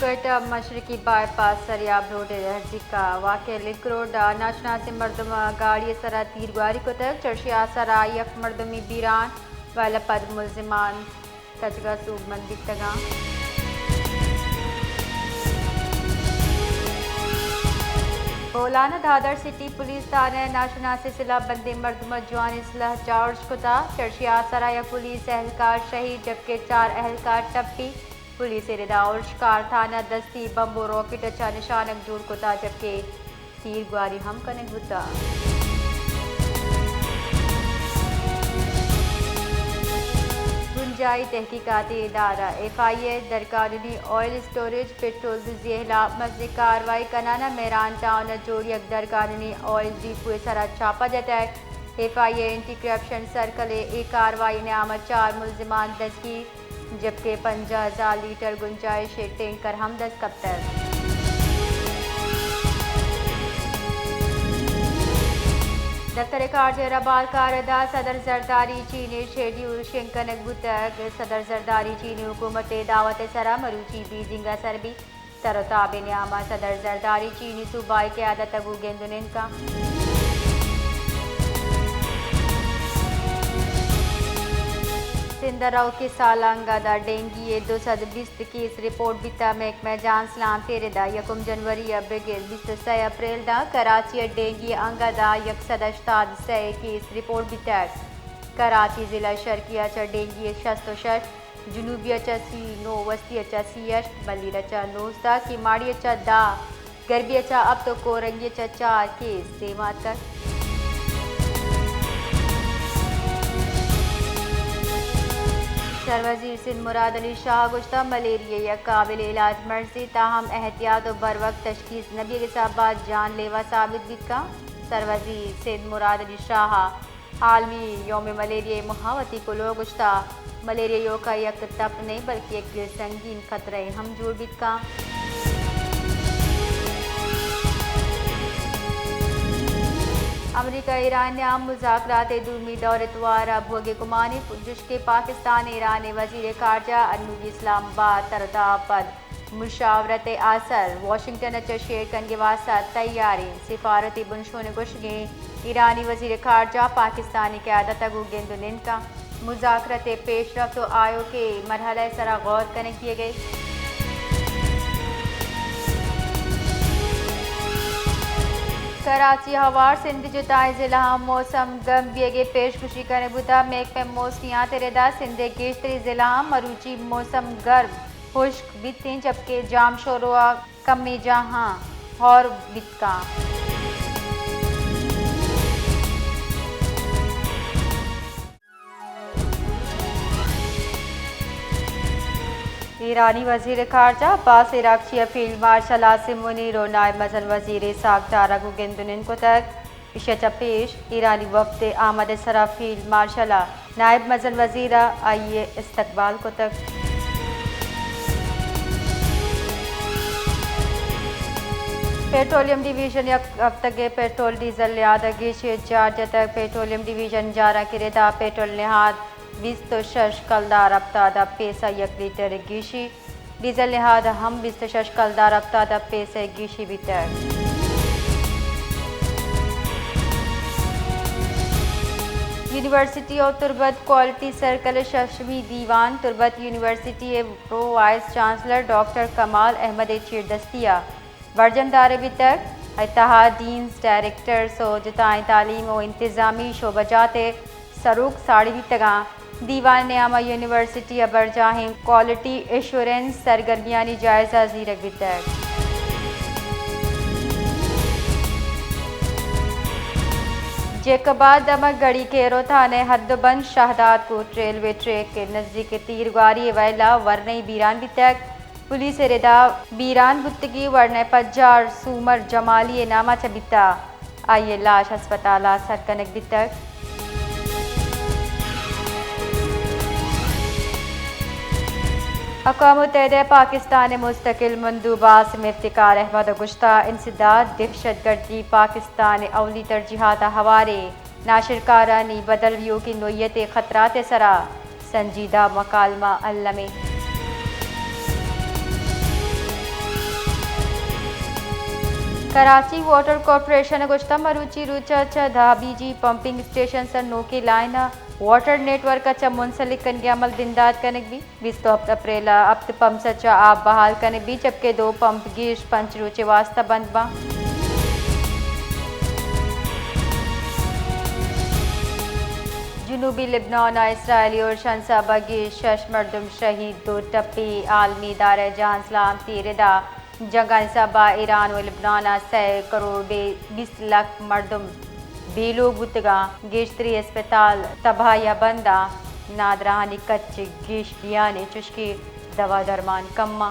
کوئٹہ مشرقی بائی پاس سریاب روڈ ءِ نزیک ءَ واقع لنک روڈ ءَ ناشناسیں مردم ءَ گاڑی ءِ سرا تیر گواری کتگ، چرشی ءِ آسر ءَ یک مردمی بیران و لپد ملزمان کچگ ءَ سوبمند بیتگ اَنت۔ بولان ءَ دادر سٹی پولیس تھانہ ءَ ناشناسیں سلاہ بندیں مردم ءَ جوانیں سلاہ چارج کتگ، چرشی ءِ آسر ءَ یک پولیس اہلکار شہید جبکہ چار اہلکار ٹپی۔ پولیس ءِ ردا ارش کارتھان ءَ دستی بمب ءُ راکٹ ءَ چہ نشانگ جوڑ کتگ جبکہ تیر گواری ہم کنگ بوتگ۔ بنجاہی تحقیقاتی ادارہ ایف آئی اے درقانونی آئل اسٹوریج، پٹرول دزی ءِ ہلاپ مزنیں کاروائی کنان ءَ مہران ٹاؤن ءَ جوڑ یک درقانونی آئل ڈیپو ءِ سرا چھاپہ جتگ۔ ایف آئی اے اینٹی کرپشن سرکل ءِ اے کاروائی ءِ نیام ءَ چار ملزمان دستگیر۔ جبکہ پنجاہ ہزار لیٹر گنجائش ءِ ٹینکر ہم دست کپتگ۔ دفتر خارجہ ءِ ربالکار ءِ ردا صدر زرداری چین ءِ شیڈیول شنگ کنگ بوتگ۔ صدر زرداری چینی حکومت ءِ دعوت ءِ سرا مروچی بیجنگ ءَ سر بیت۔ تر ءُ تاب ءِ نیام ءَ صدر زرداری چینی صوبائی قیادت ءَ گوں گند ءُ نند کنت۔ سندھ ءَ روکیں سال ءَ انگت ءَ ڈینگی ءِ دو سد بیست کیس رپورٹ بیتگ۔ محکمہ جان سلامتی ءِ ردا یکم جنوری ءَ بگر بیست ءُ سئے اپریل داں کراچی ءَ ڈینگی ءِ انگت ءَ یک سد ہشتاد سئے کیس رپورٹ بیتگ۔ کراچی ضلع شرقیہ ءَ چہ ڈینگی ءِ شست ءُ شش، جنوبی ءَ چہ سی ءُ نو، وسطی ءَ چہ سی ءُ ہشت، بلیر ءَ چہ نوزدہ، کیماڑی ءَ چہ دہ، گربی ءَ چہ ہپت ءُ کورنگی ءَ چہ چار کیس دیما اتکگ۔ سروزیر سندھ مراد علی شاہ ءَ گوشتگ، ملیریا یک قابل علاج مرضے، تاہم احتیاط ءُ بروقت تشخیص نہ بیگ ءِ سبب ءَ جان لیوا ثابت بیت کنت۔ سروزیر سندھ مراد علی شاہ ءَ عالمی یوم ملیریا ءِ موہ ءَ وتی کلوہ ءَ گوشتگ، ملیریا ایوک ءَ یک تپ نہ بلکہ یک سنگین خطرہ ئے ہم جوڑ بیت کنت۔ امریکہ ایران ءِ نیام مذاکرات ءِ دومی دور ءِ توار ءَ بوگ ءِ گمان ءَ، پرجوشیں پاکستان ایران ءِ وزیر خارجہ انوری اسلام آباد ءَ ردا پد مشاورت ءِ آسر واشنگٹن ءَ چہ شیئر کنگ ءِ واستہ تیار ایں۔ سفارتی بنشون ءِ گوشگ ایں ایرانی وزیر خارجہ پاکستانی قیادت ءَ گوں گند ءُ نند کنت۔ مذاکرات ءِ پیش رفت ءُ آیوکیں مرحلہ ءِ سرا غور کنگ بیگ ءَ۔ کراچی ءَ ہوار سندھ ءِ جتائیں ضلعاں موسم گرم بیگ ءِ پیش گوشی کنگ بوتگ۔ محکمہ موسمیات ءِ ردا سندھ ءِ گیشتریں ضلعاں مروچی موسم گرم ہشک بیت انت، جبکہ جامشورو ءَ کمیں جاہاں ہور بیت کنت۔ ایرانی وزیر خارجہ عباس عراقچی ءَ فیلڈ مارشل عاصم منیر ءُ نائب مزن وزیر اسحاق ڈار ءَ گوں گند ءُ نند کتگ۔ ایشی ءَ چہ پیش ایرانی وفد ءِ آمد ءِ سرا فیلڈ مارشل ءَ نائب مزن وزیر ءَ آئی ءِ استقبال کتگ۔ پیٹرولیم ڈویژن یک ہفتگے پیٹرول ڈیزل نہاد ءَ گیشی جار جتگ۔ پیٹرولیم ڈویژن جارانکی ردا پیٹرول نہاد بیست ءُ شش کلدار ہپتاد ءُ پیسہ یک لیٹر گیشی۔ ڈیزل نہاد ہم بیست ءُ شش کلدار ہپتاد ءُ پیسہ گیشی بیتگ۔ یونیورسٹی ءُ تربت کوالٹی سرکل ءِ ششمی دیوان۔ تربت یونیورسٹی ءِ پرو وائس چانسلر ڈاکٹر کمال احمد ءِ چیردستی ءَ برجم دارگ بیتگ۔ اے تہا ڈینز، ڈائریکٹرز ءُ جتائیں تعلیم ءُ انتظامی شعبہ جات ءِ سروک ساڑی بیتگ اَنت۔ دیوان ءِ نیام ءَ یونیورسٹی ءِ برجاہیں کوالٹی ایشورنس سرگرمیانی جائزہ زیرگ بیتگ۔ جیکب آباد دمگ گڑی کیرو تھانہ ءِ حد ءُ بند شہداد کوٹ ریلوے ٹریک ءِ نزیک تیرگواری ءِ ویلا ورنائی بیران بیتگ۔ پولیس ءِ ردا بیران بوتگیں ورنا ءِ پجار سومر جمالی ءِ نام ءَ چہ بیتگ۔ آئی ءِ لاش ہسپتال ءَ سر کنگ بیتگ۔ اقوام متحدہ ءِ پاکستان ءِ مستقل مندوب عاصم افتخار احمد ءَ گوشتگ، انسداد دہشت گردی پاکستان ءِ اولی ترجیحات ءَ ہوار ایں۔ ناشرکارانی بدل بیوکیں نوعیت ءِ خطرات ءِ سرا سنجیدہ مکالمہ الم ایں۔ کراچی واٹر کارپوریشن ءَ گوشتہ، مروچی روچ ءَ چہ دہ B G pumping station sir نوکیں لائن ءَ واٹر نیٹ ورک ءَ چہ منسلک کنگ ءِ عمل بندات کنگ بیت۔ بیست ءُ ہپت اپریل ءَ ہپت پمپ سچ ءَ آپ بحال کنگ بیت، جبکہ دو پمپ گیش پنچ روچے واستہ بند باں۔ جنوبی لبنان ءَ اسرائیلی ارشانی سبب ءَ گیش شش مردم شہید، دو ٹپی، عالمی ادارہ جان سلامتی ردا۔ جنگانی سبب ءَ ایران ءُ لبنان ءَ سئے کروڑ بے-، بیست لکھ مردم بے لوگ بوتگاں، گیشتری اسپتال تباہی ءَ بنداں، نادراہانی کچ گیش بیان اِنت، چوشکہ دوا درمان کماں۔